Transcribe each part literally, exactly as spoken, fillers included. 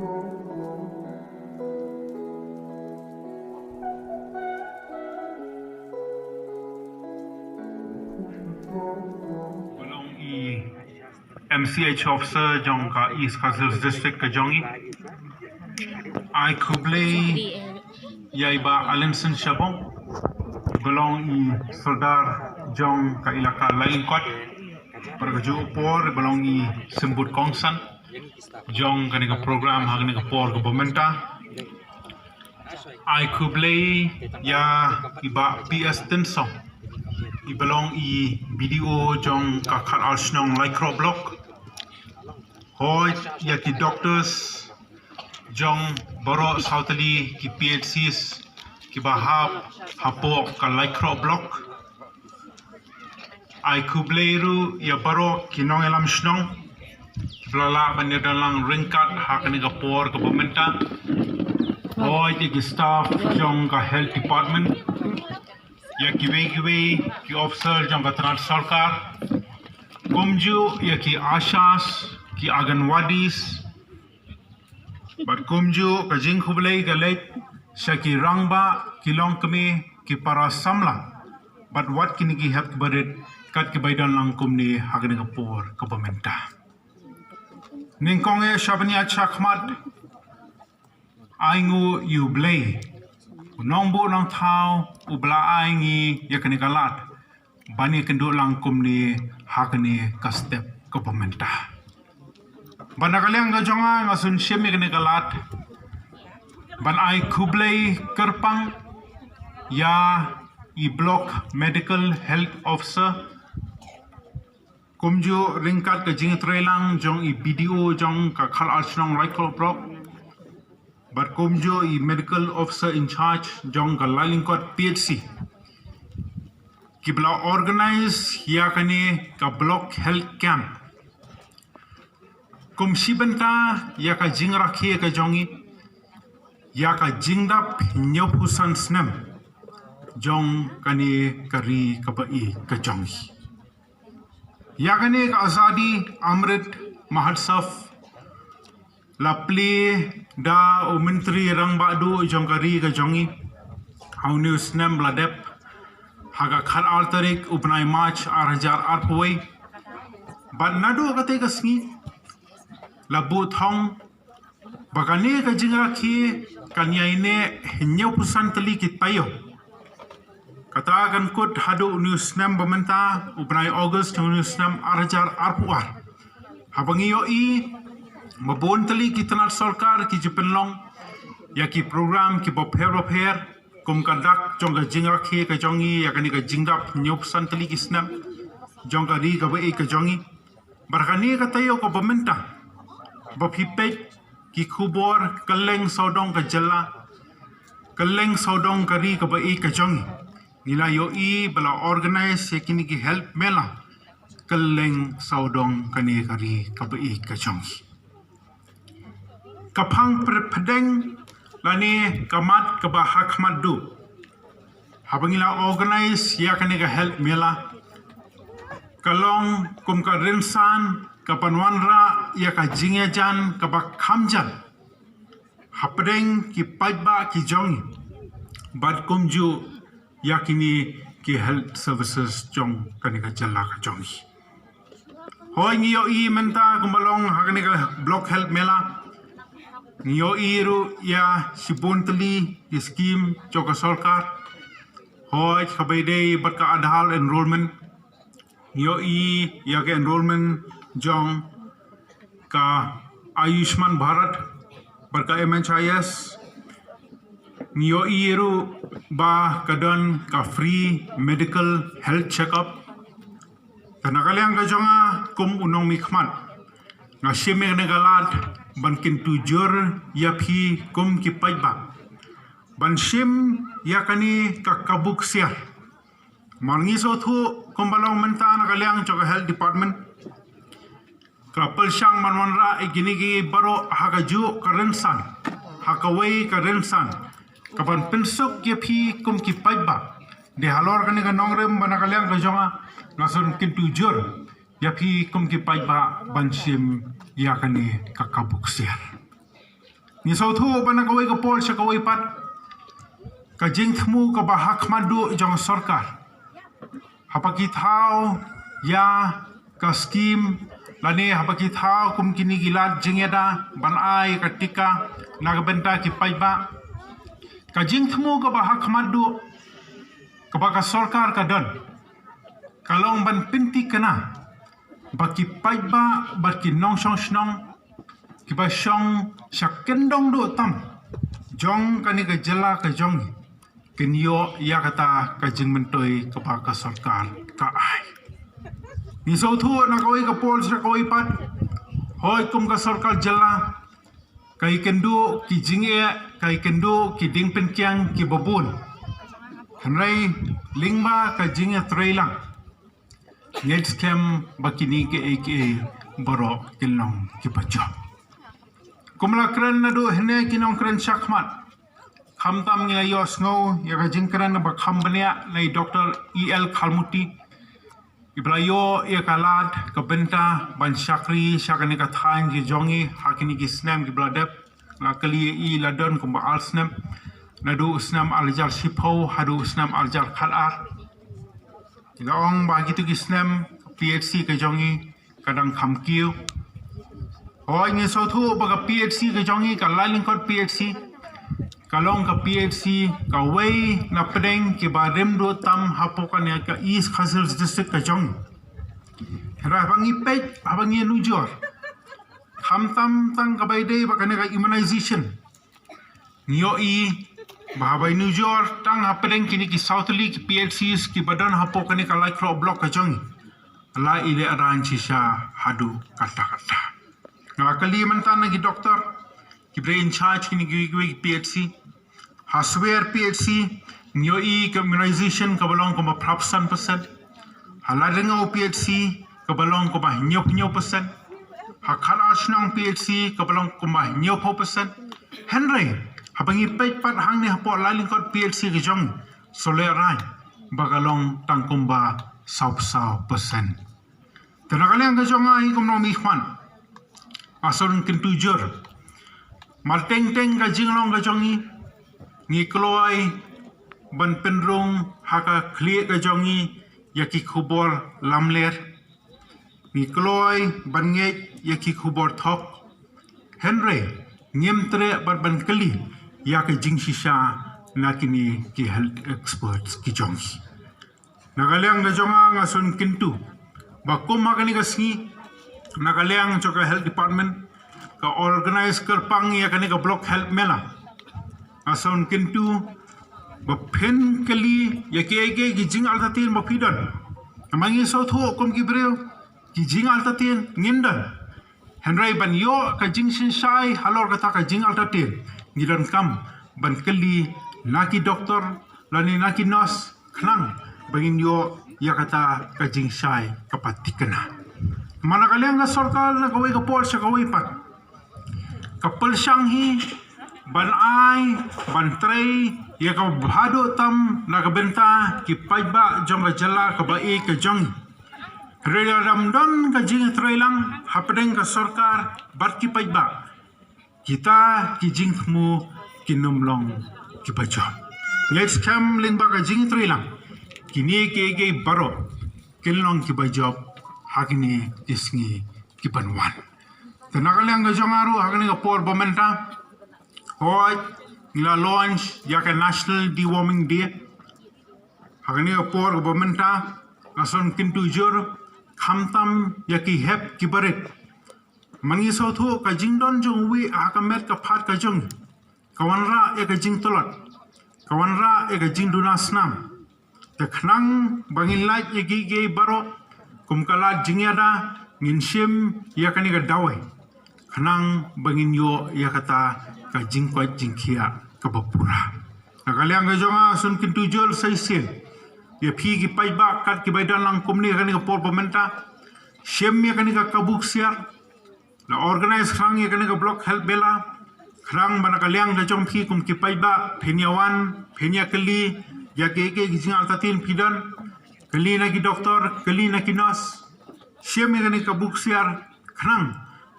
Ba long i M C H officer jong ka East Khasi Hills District ka jong i. Ai khublei ïa i Bah Alinson Shabong, ba long i sordar jong ka ilaka Lailingkot, bad ka juh por ba long i symbud kongsan jong kane ka program ha kane ka por kaba mynta. Ai khublei ïa i Bah P S Tynsong, i ba long i B D O jong ka khatar shnong Laitkhroh Block. Hooid, ïa ki doctors jong baroh saw tylli ki P H Cs kiba hap hapoh ka Laitkhroh Block. Ai khublei ruh ïa baroh ki nongïalam shnong kiba la lah ban ïadon lang ryngkat ha kane ka por kaba mynta. Hooid, ïa ki staff jong ka health department, ïa kiwei kiwei ki officer jong ka tnat sorkar, kumjuh ïa ki ASHAs, ki Anganwadis, bad kumjuh ka jingkhublei ka leit sha ki rangbah, ki longkmie, ki para samla, bad wat kine ki hep ki barit, kat kiba ïadon lang kumne ha kane ka por kaba mynta. Nyngkong eh sha bniah sha khmat, ai nguh ïa U Blei, U Nongbuh Nongthaw, uba la ai ngi ïa kane ka lad ban ïakynduh lang kumne ha kane ka step kaba mynta. Bad na ka liang ka jong nga, nga sngew shim ïa kane ka lad ban ai khublei kyrpang ïa i Block Medical Health Officer, kumjuh ryngkat ka jingïatreilang jong i B D O jong ka khatar shnong Laitkhroh Block, bad kumjuh i medical officer in charge jong ka Lailingkot P H C, kiba la organize ïa kane ka block health camp kum shi bynta ïa ka jingrakhe ka jong i ïa ka jingdap hynñiewphew san snem jong kane ka ri kaba ïeit ka jong i. Ïa kane ka Azadi Amrit Mahotsav la plie da u Myntri Rangbah Duh jong ka ri ka jong i ha une u snem ba la dep, ha ka khatar tarik u bnai March ar hajar arphew wei. Bad naduh katei ka sngi la buh thong ba kane ka jingrakhe kan ïaineh hynñiewphew san tylli ki taïew. Kata kan kut haduh une u snem ba mynta, u bnai August une u snem ar hajar arphew ar. Haba ngi ïohi ba bun tylli ki tnat sorkar ki ju pynlong ïa ki program kiba pher ba pher, kum ka dak jong ka jingrakhe ka jong i ïa kane ka jingdap hynñiewphew san tylli ki snem jong ka ri kaba ïeit ka jong i. Bad kane ka taïew kaba mynta, ba phi peit ki khubor kylleng sawdong ka jylla, kylleng sawdong ka ri kaba ïeit ka jong i, ngi la ïohi ba la organize ïa kine ki health mela kylleng sawdong kane ka ri kaba ïeit ka jong i. Ka phang pdeng lane ka mat kaba ha khmat duh haba ngi la organize ïa kane ka health mela, ka long kum ka rynsan kaban wanrah ïa ka jingïajan kaba kham jan hapdeng ki paidbah ki jong i, bad kumjuh ïa kine ki health services jong kane ka jylla ka jong i. Hooid, ngi ïohi mynta kumba long ha kane ka block health mela, ngi ïohi ruh ïa shibun tylli ki scheme jong ka sorkar. Hooid, kaba ïadei bad ka Aadhaar enrollment, ngi ïohi ïa ka enrollment jong ka Ayushman Bharat bad ka M H I S. Ngi ïohi ruh ba ka don ka free medical health checkup. Te na ka liang ka jong nga kum u nongmihkhmat, nga shim ïa kane ka lad ban kyntu jur ïa phi kum ki paidbah ban shim ïa kane ka kabu ksiar. Mar ngi sngewthuh kumba long mynta na ka liang jong ka health department, ka pyrshang ban wanrah ïa kine ki baroh ha kajuh ka rynsan, ha kawei ka rynsan, kaban pynsuk ïa phi kum ki paidbah. Dei halor kane ka nongrim ba na ka liang ka jong nga, nga sngew kyntu jur ïa phi kum ki paidbah ban shim ïa kane ka kabu ksiar. Ngi sngewthuh ba na kawei ka por sha kawei pat ka jingthmu kaba ha khmat duh jong sorkar haba ki thaw ïa ka skim lane haba ki thaw kum kine ki lad jingïada ban ai ka tika na ka bynta ki paidbah. Ka jingthmu kaba ha khmat duh kaba ka sorkar ka don ka long ban pynthikna ba ki paidbah bad ki nongshong shnong kiba shong sha kyndong duh tam jong kane ka jylla ka jong ngi kin ïoh ïa kata ka jingmyntoi kaba ka sorkar ka ai. Ngi sngewthuh na kawei ka por sha kawei pat, hooid kum ka sorkar jylla ka ïakynduh ki jingeh, ka ïakynduh ki diengpyngkiang kiba bun. Hynrei lyngba ka jingïatreilang ngi skhem ba kine kiei kiei baroh kin long kiba jop. Kum la kren naduh hynne ki nongkren shakhmat, khamtam ngi la ïohsngew ïa ka jingkren ba kham bniah na i Doktor E L Kharmuti iba la ïoh ïa ka lad ka bynta ban shakri sha kane ka thaiñ ka jong ngi ha kine ki snem kiba la dep. La kylli ïa i la don kumba ar snem, naduh u snem ar hajar shiphew haduh u snem ar hajar khatar. Ngi la ong ba ha kito ki snem ka P H C ka jong ngi ka dang kham kiew. Hooid, ngi sngewthuh ba ka P H C ka jong ngi, ka Lailyngkot P H C, ka long ka P H C kawei na pdeng kiba rim duh tam hapoh kane ka East Khasi Hills District ka jong ngi. Hynrei haba ngi peit, haba ngi nujor, khamtam tang kaba ïadei bad kane ka immunization, ngi ïohi ba haba nujor tang hapdeng kine ki saw tylli ki P H Cs kiba don hapoh kane ka Laitkhloh block ka jong ngi, la ïalehrain shisha haduh katta katta. Nga la kylli mynta na ki doktor kiba dei in charge kine kiwei kiwei ki P H C. Ha Swer P H C ngi ïohi ka immunization kaba long kumba phra phew san percent. Ha Laitdyngew P H C kaba long kumba hynñiew phew hynñiew percent. Ha Khadarshnong P H C kaba long kumba hynñiew phew percent. Hynrei haba ngi peit pat hangne hapoh Lailyngkot P H C ka jong ngi, shu lehrain ba ka long tang kumba saw phew saw percent. Te na ka liang ka jong nga hi kum u nongmihkhmat, nga sngew kyntu jur. Mar teng teng ka jinglong ka jong ngi, ngi kloi ban pynrung ha ka khlieh ka jong ngi ïa ki khubor lamler. Ngi kloi ban ngeit ïa ki khubor thok. Hynrei ngim treh ban, ban kylli ïa ka jingshisha na kine ki health experts ki jong ngi. Na ka liang ka jong nga, nga sngew kyntu ba kum ha kane ka sngi, na ka liang jong ka Health Department ka organize kyrpang ïa kane ka Block Health Mela. Nga sngew kyntu ba phin kylli ïa kiei kiei ki jingartatien ba phi don. Namar ngi sngewthuh kum ki briew ki jingartatien ngin don. Hynrei ban ïoh ka jingshisha halor kata ka jingartatien, ngi donkam ban kylli na ki doktor lane na ki nurse khnang ba ngin ïoh ïa kata ka jingshisha kaba thikna. Namar na ka liang ka sorkar na kawei ka por sha kawei pat ka pyrshang hi ban ai ban trei ïa kaba bha duh tam na ka bynta ki paidbah jong ka jylla kaba ïeit ka jong ngi. Hynrei lada ym don ka jingtreilang hapdeng ka sorkar bad ki paidbah, kita ki jingthmu kin ym long kiba jop. Ngi skhem lyngba ka jingtreilang kine kiei kiei baroh kin long kiba jop ha kine ki sngi ki ban wan. Te na ka liang ka jong nga ruh ha kane ka por ba mynta, hooid, ngi la launch ïa ka National Deworming Day. Ha kane ka por ba mynta nga sngew kyntu jur khamtam ïa ki hep ki barit. Namar ngi sngewthuh ka jingdon jong uwei ha ka met ka phad ka jong ngi ka wanrah ïa ka jingtlot, ka wanrah ïa ka jingduna snam. Te khnang ba ngin lait ïa kiei kiei baroh kum ka lad jingïada, ngin shim ïa kane ka dawai khnang ba ngin ïoh ïa kata ka jingkoit jingkhiah kaba pura. Na ka liang ka jong nga sngew kyntu jur sa shisien ïa phi ki paidbah kat kiba ïadon lang kumne ha kane ka por ba mynta, shim ïa kane ka kabu ksiar. La organize khnang ïa kane ka Block Health Mela khnang ba na ka liang ka jong phi kum ki paidbah phin ïa wan, phin ïa kylli ïa kiei kiei ki jingartatien phi don. Kylli na ki doktor, kylli na ki nurse. Shim ïa kane ka kabu ksiar khnang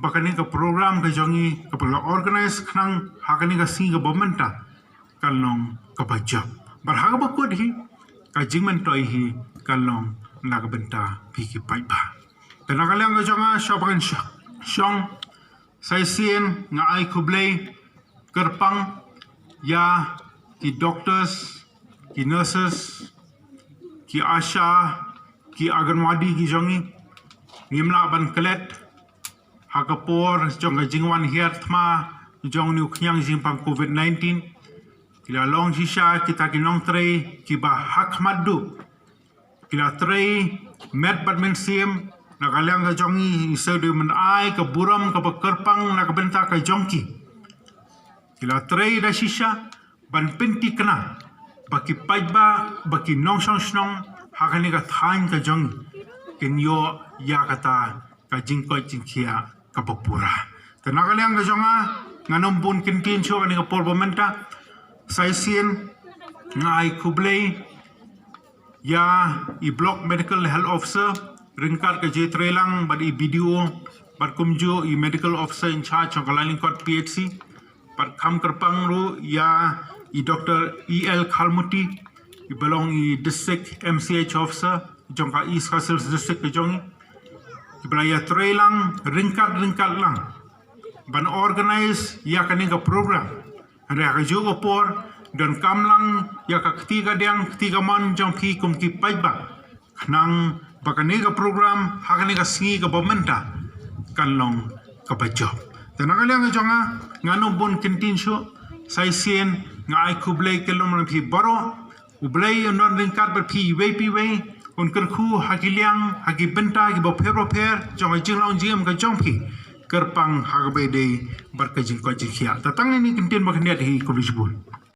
ba kane ka program ka jong ngi kaba la organize khnang ha kane ka sngi kaba mynta kan long kaba jop. Bad ha kaba kut hi ka jingmyntoi hi kan long na ka bynta phi ki paidbah. Te na ka liang ka jong nga shuwa ba ngan shong, sa shisien nga ai khublei kyrpang ïa ki doctors, ki nurses, ki ASHA, ki Anganwadi ki jong ngi. Ngim lah ban klet ha ka por jong ka jingwan hiar thma jong une u khñiang jingpang COVID nineteen. Ki la long shisha kita ki nongtrei kiba ha khmat duh ki la trei met bad mynsiem. Na ka liang ka jong ngi, ngi sngewdei ban ai ka burom kaba kyrpang na ka bynta ka jong ki. Ki la trei da shisha ban pynthikna ba ki paidbah, ba ki nongshong shnong ha kane ka thaiñ ka jong ngi kin ïoh ïa kata ka jingkoit jingkhiah kaba pura. Te na ka liang ka jong nga, ngan ym bun kyntien shuh ha kane ka por ba mynta. Sa shisien nga ai khublei ïa i Block Medical Health Officer ryngkat ka jingtreilang bad i BDO bad kumjuh i Medical Officer in charge jong ka Lailingkot PHC. Bad kham kyrpang ruh ïa i Doctor E L Kharmuti, iba long i District MCH Officer jong ka East Khasi Hills District ka jong ngi, iba la ïatreilang ryngkat ryngkat lang ban organize ïa kane ka program. Hynrei ha kajuh ka por donkam lang ïa ka kti kadiang kti kamon jong phi kum ki paidbah khnang ba kane ka program ha kane ka sngi kaba mynta kan long kaba jop. Te na ka liang ka jong nga, ngan ym bun kyntien shuh. Sa shisien nga ai khublei kylluid ïa phi baroh. U Blei un don ryngkat bad phi iwei pa iwei, un kyrkhu ha ki liang ha ki bynta kiba pher ba pher jong ka jinglong jingim ka jong phi, kyrpang ha kaba ïadei bad ka jingkoit jingkhiah. Te tang ine i kyntien ba khyndiat hi, khublei shibun.